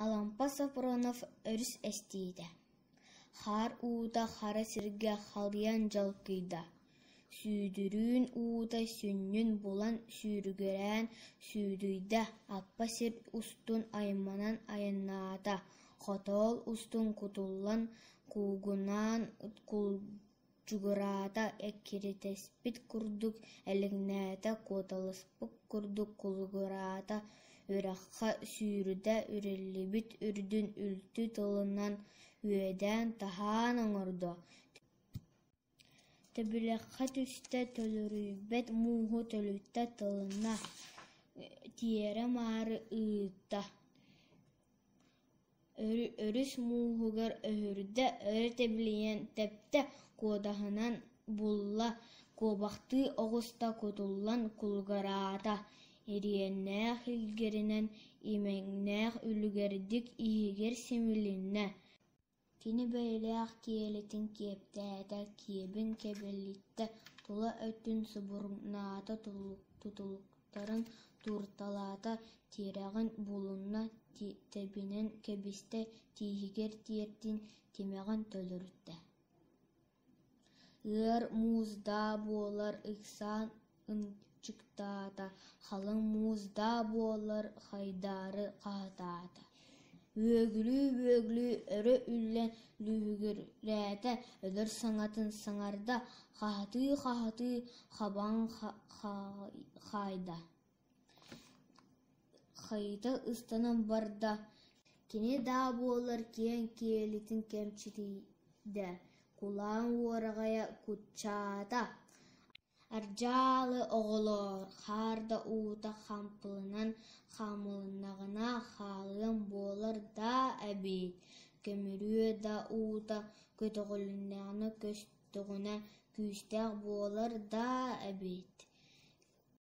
Алампа Софронов өрүс эстиитэ, хаар уута хара сиргэ халыйан дьалкыйда, сүүдүрүүн уута сүнньүн булан сүүрүгүрээн сүүдүйдэ, аппа сир устун айманан айаннаата, хотоол устун кутуллан куугунаан кулдьугураата, эккирэтэспит курдук элэҥнээтэ, куоталаспыт курдук кулугураата, үрэххэ сүүрдэ үрэллибит үрдүн үлтү тылынан үөдээн-таһаан оҥордо, Төбүлэххэ түстэ, төлөрүйбэт мууһу төлүтэ тылынна, тиэрэ-маары ыытта, Өрүс мууһугар өһүрдэ, өрө тэбилийэн тэптэ, куодаһынан булла, куобахтыы оҕуста кутуллан кулугураата, ириэннээх илгэринэн имэҥнээх үлүгэрдик иһигэр симилиннэ. Кини бэйэлээх киэлитин киэптээтэ, киэбин кэбэлиттэ, тула өттүн субуруҥнаата, тутулуктарын туурталаата, тирэҕин булунна, тэбинэн кэбистэ, тииһигэр тиэртин, тимэҕин төлөрүттэ. Ыар муус даа буолар ыксаан ынчыктаата, халыҥ муус даа буолар хайдаары хаһытаата Үөгүлүү-үөгүлүү өрө үллэн лүһүгүрээтэ, өлөр саҥатын саҥарда, хаһытыы-хаһытыы хабаҥ хаайда, хайыта ыстанан барда, кини даа буоллар киэҥ киэлитин кэмчитийдэ, кулаан уораҕайа куччаата Ардьаалы оҕолоор, хаар да уута хампыланан хаамылыннаҕына хаалыам буолар даа эбит, көмүрүө да уута көтөҕүлүннэҕинэ көстөҕүнэ күүстээх буолар даа эбит.